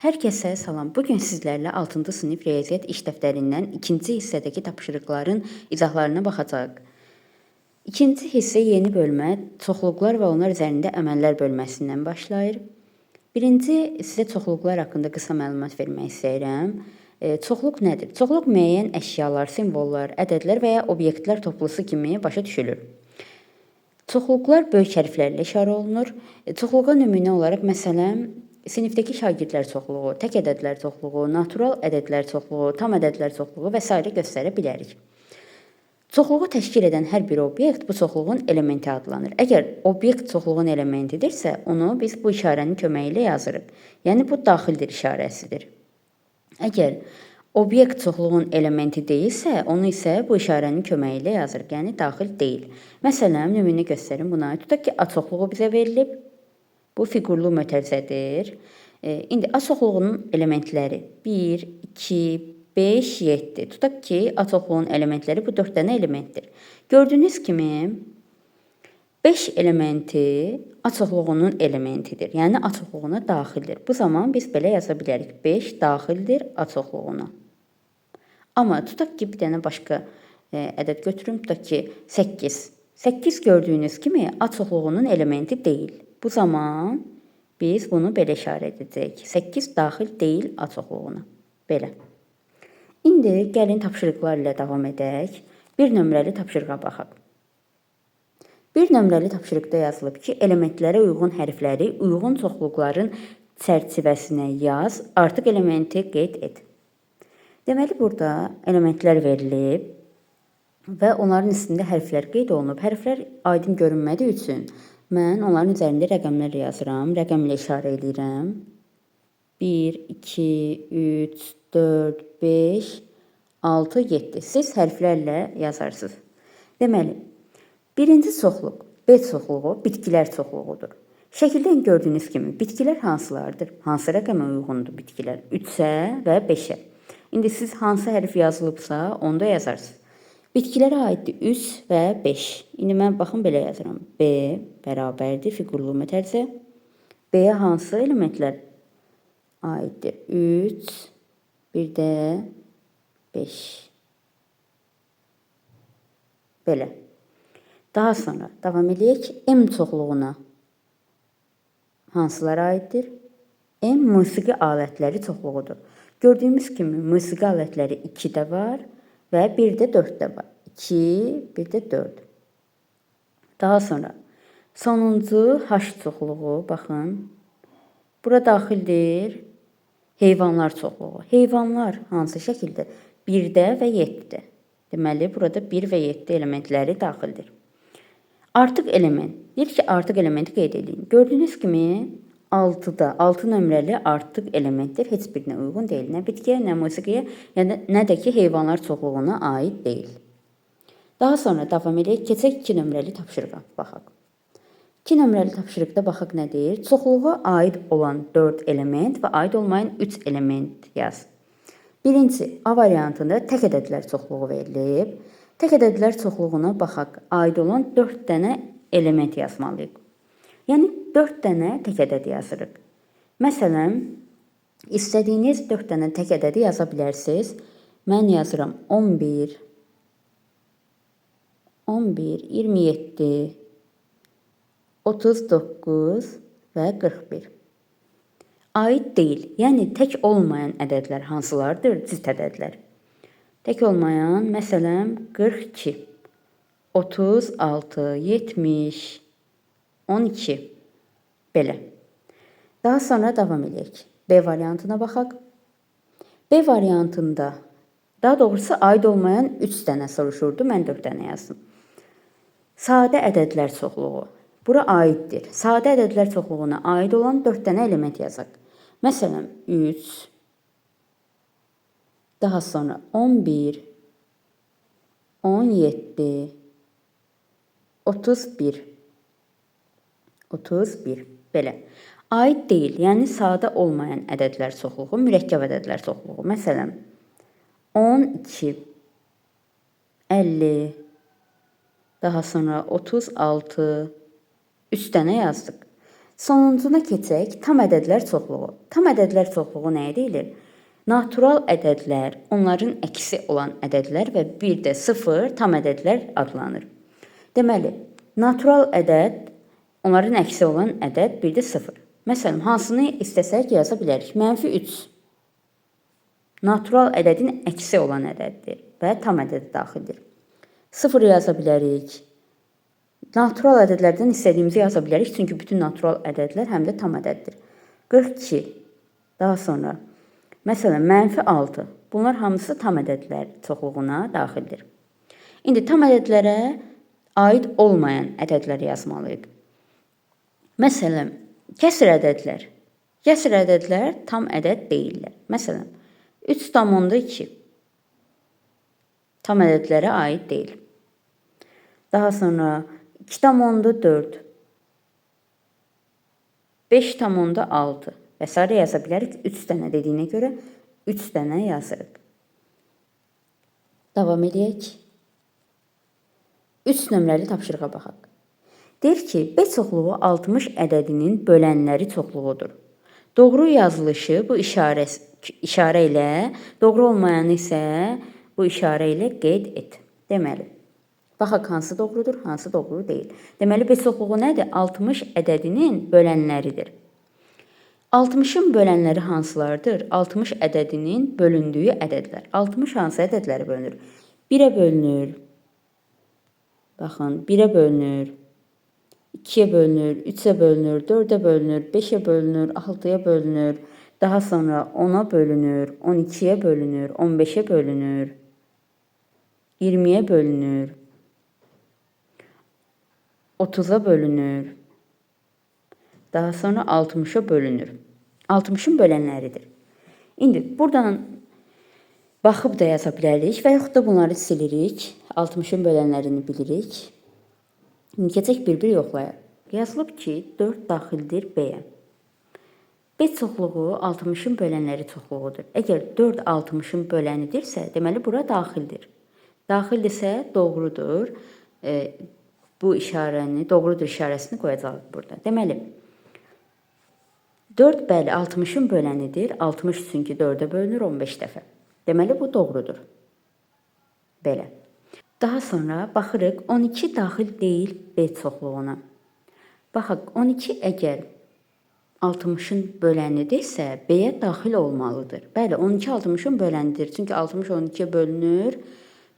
Hər kəsə salam. Bu gün sizlərlə 6-cı sinif riyaziyyat iş dəftərindən ikinci hissədəki tapşırıqların izahlarına baxacağıq. İkinci hissə yeni bölmə çoxluqlar və onlar üzərində əməllər bölməsindən başlayır. Birinci sizə çoxluqlar haqqında qısa məlumat vermək istəyirəm. Çoxluq nədir? Çoxluq müəyyən əşyalar, simvollar, ədədlər və ya obyektlər toplusu kimi başa düşülür. Çoxluqlar böyük hərflərlə işarə olunur. Çoxluğa nümunə olaraq məsələn sinifdəki şagirdlər çoxluğu, tək ədədlər çoxluğu, natural ədədlər çoxluğu, tam ədədlər çoxluğu və sairə göstərə bilərik. Çoxluğu təşkil edən hər bir obyekt bu çoxluğun elementi adlanır. Əgər obyekt çoxluğun elementidirsə, onu biz bu işarənin köməyi ilə yazırıq. Yəni bu daxildir işarəsidir. Əgər obyekt çoxluğun elementi deyilsə, onu isə bu işarənin köməyi ilə yazırıq. Yəni daxil deyil. Məsələn, nümunə göstərim buna. Tutaq ki, A çoxluğu bizə verilib. Bu fiqurlu mötərizədir. İndi A çoxluğunun elementləri 1, 2, 5, 7. Tutaq ki, A çoxluğunun elementləri bu 4 dənə elementdir. Gördüyünüz kimi 5 elementi A çoxluğunun elementidir. Yəni A çoxluğuna daxildir. Bu zaman biz belə yaza bilərik. 5 daxildir A çoxluğuna. Amma tutaq ki, bir dənə başqa ədəd götürüm. Tutaq ki, 8. 8 gördüyünüz kimi A çoxluğunun elementi deyil. Bu zaman biz bunu belə işarə edəcəyik. 8 daxil deyil A çoxluğuna. Belə. İndi gəlin tapşırıqlar ilə davam edək. 1 nömrəli tapşırığa baxaq. 1 nömrəli tapşırıqda yazılıb ki, elementlərə uyğun hərfləri uyğun çoxluqların çərçivəsinə yaz, artıq elementi qeyd et. Deməli, burada elementlər verilib və onların üstündə hərflər qeyd olunub. Hərflər aydın görünmədiyi üçün mən onların üzərində rəqəmlər yazıram. Rəqəm ilə işarə edirəm. 1, 2, 3, 4, 5, 6, 7. Siz hərflərlə yazarsınız. Deməli, birinci çoxluq, B çoxluğu bitkilər çoxluğudur. Şəkildən gördüyünüz kimi bitkilər hansılardır? Hansı rəqəmə uyğundur bitkilər? 3-ə və 5-ə. İndi siz hansı hərf yazılıbsa, onu da yazarsınız. Bitkilərə aiddir 3 və 5. İndi mən baxın belə yazıram. B bərabərdir fiqurlu mötərizə. B-yə hansı elementlər aiddir? 3, bir də 5. Belə. Daha sonra davam eləyək. M çoxluğuna hansılara aiddir? M musiqi alətləri çoxluğudur. Gördüyümüz kimi musiqi alətləri 2-də var və bir də 4-də var. 2, bir də 4. Daha sonra sonuncu H çoxluğu, baxın. Bura daxildir heyvanlar çoxluğu. Heyvanlar hansı şəkildə? 1-də və 7-də. Deməli, burada 1 və 7 elementləri daxildir. Artıq element. Deyir ki, artıq elementi qeyd edin. Gördüyünüz kimi 6-da 6 nömrəli artıq elementdir. Heç birinə uyğun deyil. Nə bitkiyə, nə musiqiyə, yəni nə də ki heyvanlar çoxluğuna aid deyil. Daha sonra davam edək. Keçək 2 nömrəli tapşırığa baxaq. 2 nömrəli tapşırıqda baxaq nə deyir? Çoxluğa aid olan 4 element və aid olmayan 3 element yaz. Birinci A variantında tək ədədlər çoxluğu verilib. Tək ədədlər çoxluğuna baxaq. Aid olan 4 dənə element yazmalıyıq. Yəni 4 dənə tək ədəd yazırıq. Məsələn, istədiyiniz 4 dənə tək ədədi yaza bilərsiniz. Mən yazıram 11, 11, 27, 39 və 41. Aid deyil, yəni tək olmayan ədədlər hansılardır? Cüt ədədlər. Tək olmayan, məsələn, 42, 36, 70, 12. Belə. Daha sonra davam eləyək. B variantına baxaq. B variantında, daha doğrusu aid olmayan 3 dənə soruşurdu. Mən 4 dənə yazdım. Sadə ədədlər çoxluğu. Bura aiddir. Sadə ədədlər çoxluğuna aid olan 4 dənə element yazaq. Məsələn, 3, daha sonra 11, 17, 31. 31. Belə. Aid deyil, yəni sadə olmayan ədədlər çoxluğu, mürəkkəb ədədlər çoxluğu. Məsələn, 12, 50, daha sonra 36, 3 dənə yazdıq. Sonuncuna keçək. Tam ədədlər çoxluğu. Tam ədədlər çoxluğu nəyə deyilir? Natural ədədlər, onların əksi olan ədədlər və bir də 0 tam ədədlər adlanır. Deməli, natural ədəd, onların əksi olan ədəd, bir də 0. Məsələn, hansını istəsək yaza bilərik. Mənfi 3 natural ədədin əksi olan ədəddir və tam ədədə daxildir. 0 yaza bilərik. Natural ədədlərdən istədiyimizi yaza bilərik, çünki bütün natural ədədlər həm də tam ədəddir. 42. Daha sonra, məsələn, mənfi 6. Bunlar hamısı tam ədədlər çoxluğuna daxildir. İndi tam ədədlərə aid olmayan ədədləri yazmalıyıq. Məsələn, kəsr ədədlər. Kəsr ədədlər tam ədəd deyillər. Məsələn, 3,2 tam ədədlərə aid deyil. Daha sonra 2,4, 5,6 və sairə yaza bilərik. 3 dənə dediyinə görə 3 dənə yazırıq. Davam edək. 3 nömrəli tapşırığa baxaq. Deyir ki, B çoxluğu 60 ədədinin bölənləri çoxluğudur. Doğru yazılışı bu işarə ilə, doğru olmayanı isə bu işarə ilə qeyd et. Deməli, baxaq hansı doğrudur, hansı doğru deyil. Deməli, B çoxluğu nədir? 60 ədədinin bölənləridir. 60-ın bölənləri hansılardır? 60 ədədinin bölündüyü ədədlər. 60 hansı ədədlərə bölünür? 1-ə bölünür. Baxın, 1-ə bölünür. 2-yə bölünür, 3-ə bölünür, 4-ə bölünür, 5-ə bölünür, 6-ya bölünür. Daha sonra 10-a bölünür, 12-yə bölünür, 15-ə bölünür, 20-yə bölünür, 30-a bölünür. Daha sonra 60-a bölünür. 60-ın bölənləridir. İndi buradan baxıb da yaza bilərik və yaxud da bunları silirik. 60-ın bölənlərini bilirik. İndi keçək bir-bir yoxlayaq. Yazılıb ki, 4 daxildir B-yə. B çoxluğu 60-ın bölənləri çoxluğudur. Əgər 4 60-ın bölənidirsə, deməli bura daxildir. Daxildirsə doğrudur. Bu işarəni, doğrudur işarəsini qoyacağıq burada. Deməli, 4 bəli 60-ın bölənidir. 60 çünki 4-ə bölünür 15 dəfə. Deməli bu doğrudur. Belə. Daha sonra baxırıq 12 daxil deyil B çoxluğuna. Baxaq 12 əgər 60-ın bölənidirsə B-yə daxil olmalıdır. Bəli, 12 60-ın bölənidir. Çünki 60 12-yə bölünür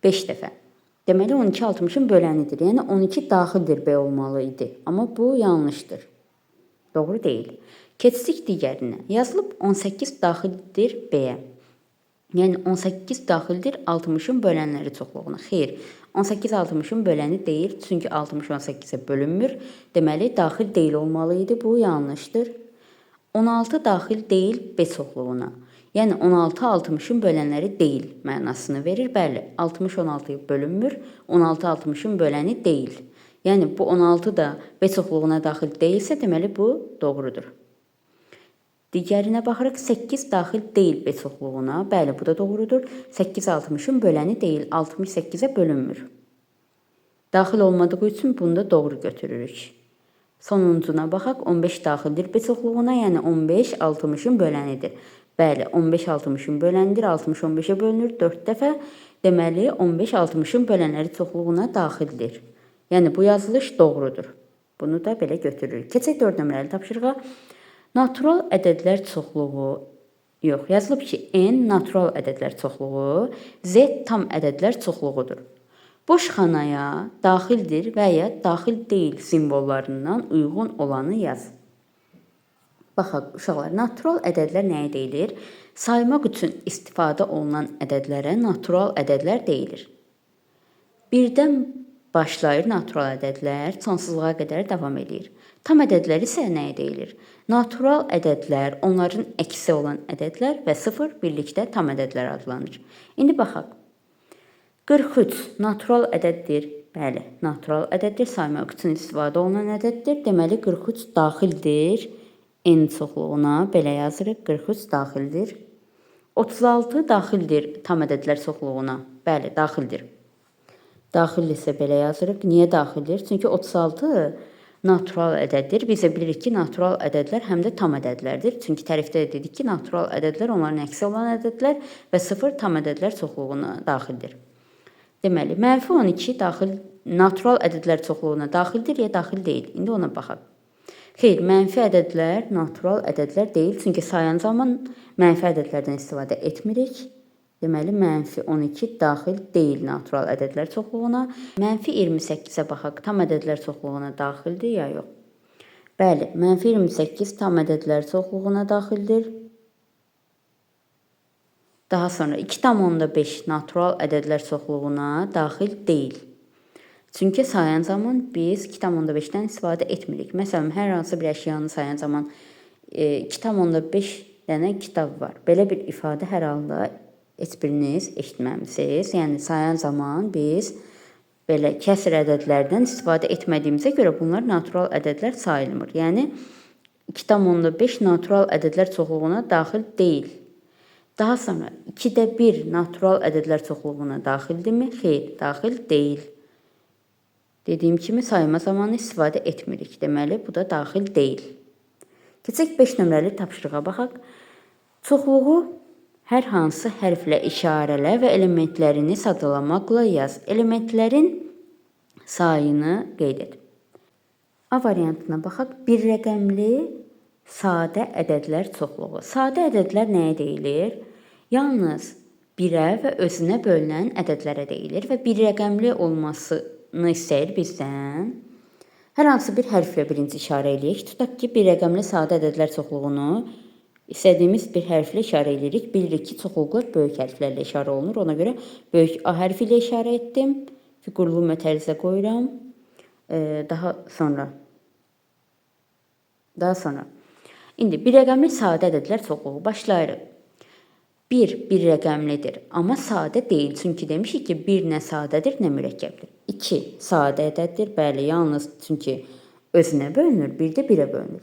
5 dəfə. Deməli 12 60-ın bölənidir. Yəni 12 daxildir B olmalı idi. Amma bu yanlışdır. Doğru deyil. Keçdik digərinə. Yazılıb 18 daxildir B-yə. Yəni 18 daxildir 60-ın bölənləri çoxluğuna. Xeyr, 18 60-ın böləni deyil, çünki 60 18-ə bölünmür. Deməli daxil deyil olmalı idi. Bu yanlışdır. 16 daxil deyil B çoxluğuna. Yəni 16 60-ın bölənləri deyil mənasını verir. Bəli, 60 16-ya bölünmür. 16 60-ın böləni deyil. Yəni bu 16 da B çoxluğuna daxil deyilsə, deməli bu doğrudur. Digərinə baxırıq, 8 daxil deyil B çoxluğuna. Bəli, bu da doğrudur. 8 60-ın böləni deyil, 68-ə bölünmür. Daxil olmadığı üçün bunu da doğru götürürük. Sonuncuna baxaq, 15 daxildir B çoxluğuna, yəni 15 60-ın bölənidir. Bəli, 15 60-ın bölənidir, 60 15-ə bölünür 4 dəfə. Deməli, 15 60-ın bölənləri çoxluğuna daxildir. Yəni bu yazılış doğrudur. Bunu da belə götürürük. Keçək 4 nömrəli tapşırığa. Natural ədədlər çoxluğu yox, yazılıb ki, N natural ədədlər çoxluğu, Z tam ədədlər çoxluğudur. Boş xanaya daxildir və ya daxil deyil simvollarından uyğun olanı yaz. Baxaq uşaqlar, natural ədədlər nəyə deyilir? Saymaq üçün istifadə olunan ədədlərə natural ədədlər deyilir. Birdən başlayır natural ədədlər, sonsuzluğa qədər davam eləyir. Tam ədədlər isə nəyə deyilir? Natural ədədlər, onların əksi olan ədədlər və 0 birlikdə tam ədədlər adlanır. İndi baxaq. 43 natural ədəddir. Bəli, natural ədəddir. Saymaq üçün istifadə olunan ədəddir. Deməli 43 daxildir N çoxluğuna. Belə yazırıq. 43 daxildir. 36 daxildir tam ədədlər çoxluğuna. Bəli, daxildir. Daxil isə belə yazırıq. Niyə daxildir? Çünki 36 natural ədəddir. Biz də bilirik ki, natural ədədlər həm də tam ədədlərdir. Çünki tərifdə də dedik ki, natural ədədlər onların əksi olan ədədlər və 0 tam ədədlər çoxluğuna daxildir. Deməli, mənfi 12 daxil natural ədədlər çoxluğuna daxildir ya daxil deyil? İndi ona baxaq. Xeyr, mənfi ədədlər natural ədədlər deyil. Çünki sayan zaman mənfi ədədlərdən istifadə etmirik. Deməli, mənfi 12 daxil deyil natural ədədlər çoxluğuna. Mənfi 28-ə baxaq, tam ədədlər çoxluğuna daxildir ya yox? Bəli, mənfi 28 tam ədədlər çoxluğuna daxildir. Daha sonra 2,5 natural ədədlər çoxluğuna daxil deyil. Çünki sayan zaman biz 2,5-dən istifadə etmirik. Məsələn, hər hansı bir əşyanı sayan zaman 2,5 dənə kitab var. Belə bir ifadə hər halda heç biriniz eşitməmisiniz. Yəni, sayan zaman biz belə kəsr ədədlərdən istifadə etmədiyimizə görə bunlar natural ədədlər sayılmır. Yəni, 2,5 natural ədədlər çoxluğuna daxil deyil. Daha sonra 2-də 1 natural ədədlər çoxluğuna daxildirmi? Xeyr, daxil deyil. Dediyim kimi sayma zamanı istifadə etmirik. Deməli, bu da daxil deyil. Keçək 5 nömrəli tapşırığa baxaq. Çoxluğu hər hansı hərflə işarələ və elementlərini sadalamaqla yaz. Elementlərin sayını qeyd et. A variantına baxaq. Bir rəqəmli sadə ədədlər çoxluğu. Sadə ədədlər nəyə deyilir? Yalnız 1-ə və özünə bölünən ədədlərə deyilir və bir rəqəmli olmasını istəyir bizdən. Hər hansı bir hərflə birinci işarə eləyək. Tutaq ki, bir rəqəmli sadə ədədlər çoxluğunu İstədiyimiz bir hərflə işarə edirik. Bilirik ki, çoxluqlar böyük hərflərlə işarə olunur. Ona görə böyük A hərfi ilə işarə etdim. Fiqurlu mötərizə qoyuram. Daha sonra. İndi bir rəqəmli sadə ədədlər çoxluğu başlayırıq. 1 bir rəqəmlidir, amma sadə deyil. Çünki demişik ki, 1 nə sadədir, nə mürəkkəbdir. 2 sadə ədəddir. Bəli, yalnız çünki özünə bölünür, bir də 1-ə bölünür.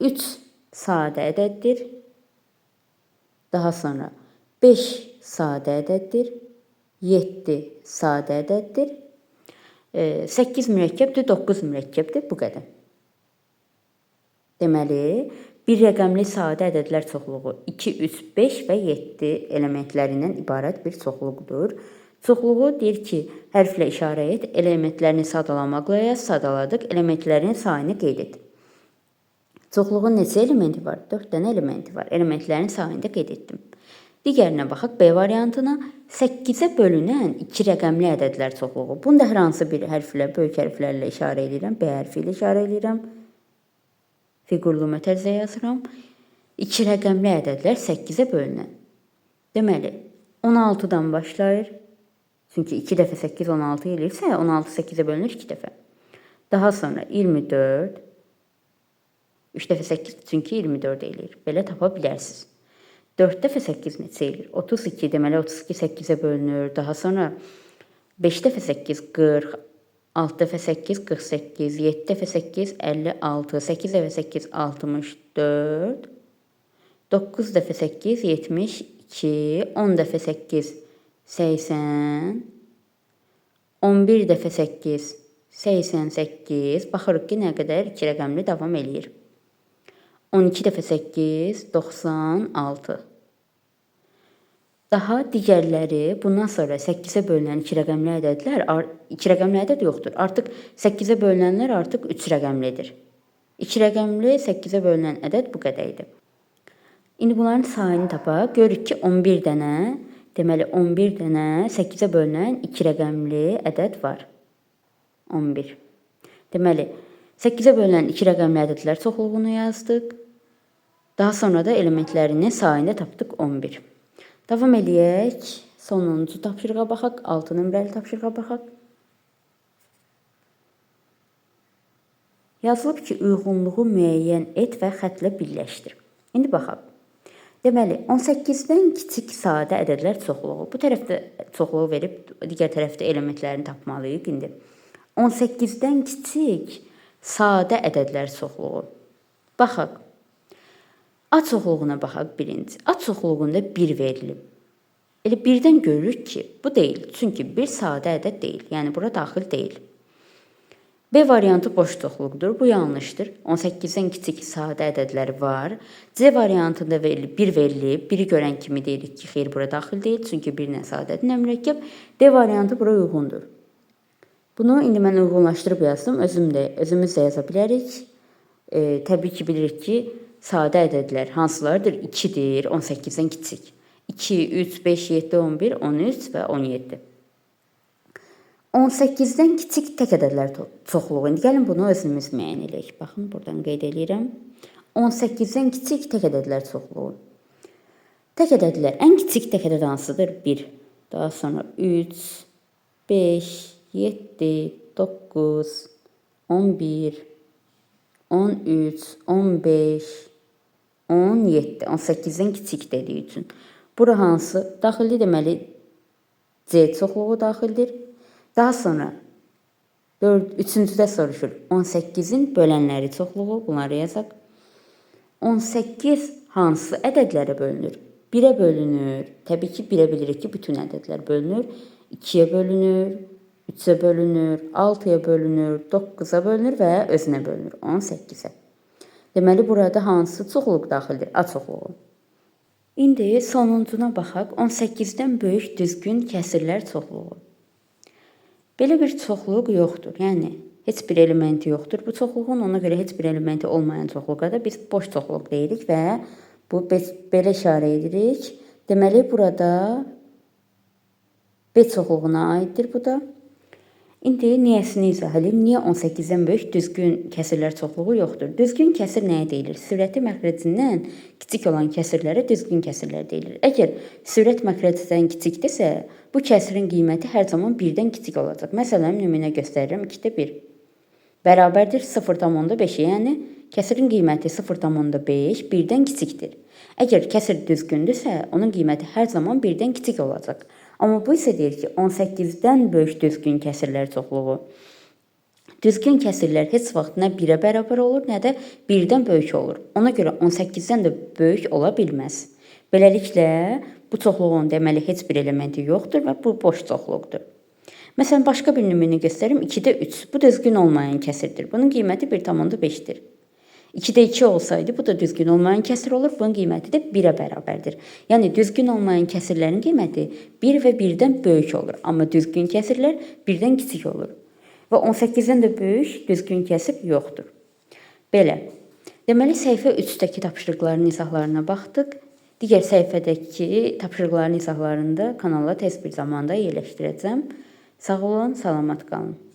3 sadə ədəddir. Daha sonra 5 sadə ədəddir. 7 sadə ədəddir. 8 mürəkkəbdir, 9 mürəkkəbdir. Bu qədər. Deməli, bir rəqəmli sadə ədədlər çoxluğu 2, 3, 5 və 7 elementlərindən ibarət bir çoxluqdur. Çoxluğu deyir ki, hərflə işarə et, elementlərini sadalamaqla yaz, sadaladıq, elementlərin sayını qeyd et. Çoxluğun neçə elementi var? 4 dənə elementi var. Elementlərin sayını da qeyd etdim. Digərinə baxaq, B variantına. 8-ə bölünən 2 rəqəmli ədədlər çoxluğu. Bunu da hər hansı bir hərflə, böyük hərflərlə işarə edirəm. B hərfi ilə işarə edirəm. Fiqurlu mötərizə yazıram. 2 rəqəmli ədədlər 8-ə bölünən. Deməli, 16-dan başlayır. Çünki 2 dəfə 8 16 eləyirsə, 16 8-ə bölünür 2 dəfə. Daha sonra 24, 3 dəfə 8 çünki 24 eləyir. Belə tapa bilərsiniz. 4 dəfə 8 neçə eləyir? 32, deməli 32 8-ə bölünür. Daha sonra 5 dəfə 8 40, 6 dəfə 8 48, 7 dəfə 8 56, 8 dəfə 8 64, 9 dəfə 8 72, 10 dəfə 8 80, 11 dəfə 8 88. Baxırıq ki, nə qədər 2 rəqəmli davam eləyir. 12 dəfə 8 96. Daha digərləri bundan sonra 8-ə bölünən 2 rəqəmli ədədlər, 2 rəqəmli ədəd yoxdur. Artıq 8-ə bölünənlər artıq 3 rəqəmlidir. 2 rəqəmli 8-ə bölünən ədəd bu qədər idi. İndi bunların sayını tapaq. Görürük ki, 11 dənə, deməli 11 dənə 8-ə bölünən 2 rəqəmli ədəd var. 11. Deməli, 8-ə bölünən 2 rəqəmli ədədlər çoxluğunu yazdıq. Daha sonra da elementlərinin sayını tapdıq 11. Davam eləyək. Sonuncu tapşırığa baxaq. 6 nömrəli tapşırığa baxaq. Yazılıb ki, uyğunluğu müəyyən et və xətlə birləşdir. İndi baxaq. Deməli, 18-dən kiçik sadə ədədlər çoxluğu. Bu tərəfdə çoxluğu verib, digər tərəfdə elementlərini tapmalıyıq indi. 18-dən kiçik sadə ədədlər çoxluğu. Baxaq. A çoxluğuna baxaq birinci. A çoxluğunda 1 verilib. Elə birdən görürük ki, bu deyil. Çünki bir sadə ədəd deyil. Yəni, bura daxil deyil. B variantı boş çoxluqdur. Bu yanlışdır. 18-dən kiçik sadə ədədləri var. C variantında 1 verilib. 1-i görən kimi deyirik ki, xeyr, bura daxil deyil. Çünki 1 nə sadədir, nə mürəkkəb. D variantı bura uyğundur. Bunu indi mən uyğunlaşdırıb yazdım. Özümüz də yaza bilərik. Təbii ki, bilirik ki, sadə ədədlər hansılardır? 2-dir, 18-dən kiçik. 2, 3, 5, 7, 11, 13 və 17. 18-dən kiçik tək ədədlər çoxluğu. İndi gəlin bunu özümüz müəyyən eləyək. Baxın, buradan qeyd eləyirəm. 18-dən kiçik tək ədədlər çoxluğu. Tək ədədlər. Ən kiçik tək ədəd hansıdır? 1. Daha sonra 3, 5, 7, 9, 11, 13, 15, 17. 18-dən kiçik dediyi üçün. Bura hansı? Daxildir, deməli, C çoxluğu daxildir. Daha sonra 3-cüdə soruşur. 18-in bölənləri çoxluğu, bunları yazaq. 18 hansı ədədlərə bölünür? 1-ə bölünür. Təbii ki, 1-ə bilirik ki, bütün ədədlər bölünür. 2-yə bölünür, 3-ə bölünür, 6-ya bölünür, 9-a bölünür və özünə bölünür. 18-ə. Deməli, burada hansı çoxluq daxildir? A çoxluğu. İndi sonuncuna baxaq. 18-dən böyük düzgün kəsirlər çoxluğu. Belə bir çoxluq yoxdur. Yəni, heç bir elementi yoxdur. Bu çoxluğun ona görə heç bir elementi olmayan çoxluğa da biz boş çoxluq deyirik və bu belə işarə edirik. Deməli, burada B çoxluğuna aiddir bu da. İndi niyəsini izah edeyim. Niyə 18-dən böyük düzgün kəsirlər çoxluğu yoxdur? Düzgün kəsir nəyə deyilir? Sürəti məxrəcindən kiçik olan kəsirlərə düzgün kəsirlər deyilir. Əgər sürət məxrəcindən kiçikdirsə, bu kəsirin qiyməti hər zaman 1-dən kiçik olacaq. Məsələn, nümunə göstərirəm. 2-də 1 bərabərdir 0,5-ə. Yəni, kəsirin qiyməti 0,5 1-dən kiçikdir. Əgər kəsir düzgündürsə, onun qiyməti hər zaman 1-dən kiçik olacaq. Amma bu isə deyir ki, 18-dən böyük düzgün kəsirlər çoxluğu. Düzgün kəsirlər heç vaxt nə 1-ə bərabər olur, nə də 1-dən böyük olur. Ona görə 18-dən də böyük ola bilməz. Beləliklə, bu çoxluğun deməli heç bir elementi yoxdur və bu boş çoxluqdur. Məsələn, başqa bir nümunə göstərim. 2-də 3. Bu düzgün olmayan kəsirdir. Bunun qiyməti 1,5-dir. 2-də 2 olsaydı, bu da düzgün olmayan kəsir olur. Bunun qiyməti də 1-ə bərabərdir. Yəni, düzgün olmayan kəsirlərin qiyməti 1 və 1-dən böyük olur. Amma düzgün kəsirlər 1-dən kiçik olur. Və 18-dən də böyük düzgün kəsir yoxdur. Belə. Deməli, səhifə 3-dəki tapşırıqların izahlarına baxdıq. Digər səhifədəki tapşırıqların izahlarını da kanala tez bir zamanda yerləşdirəcəm. Sağ olun, salamat qalın.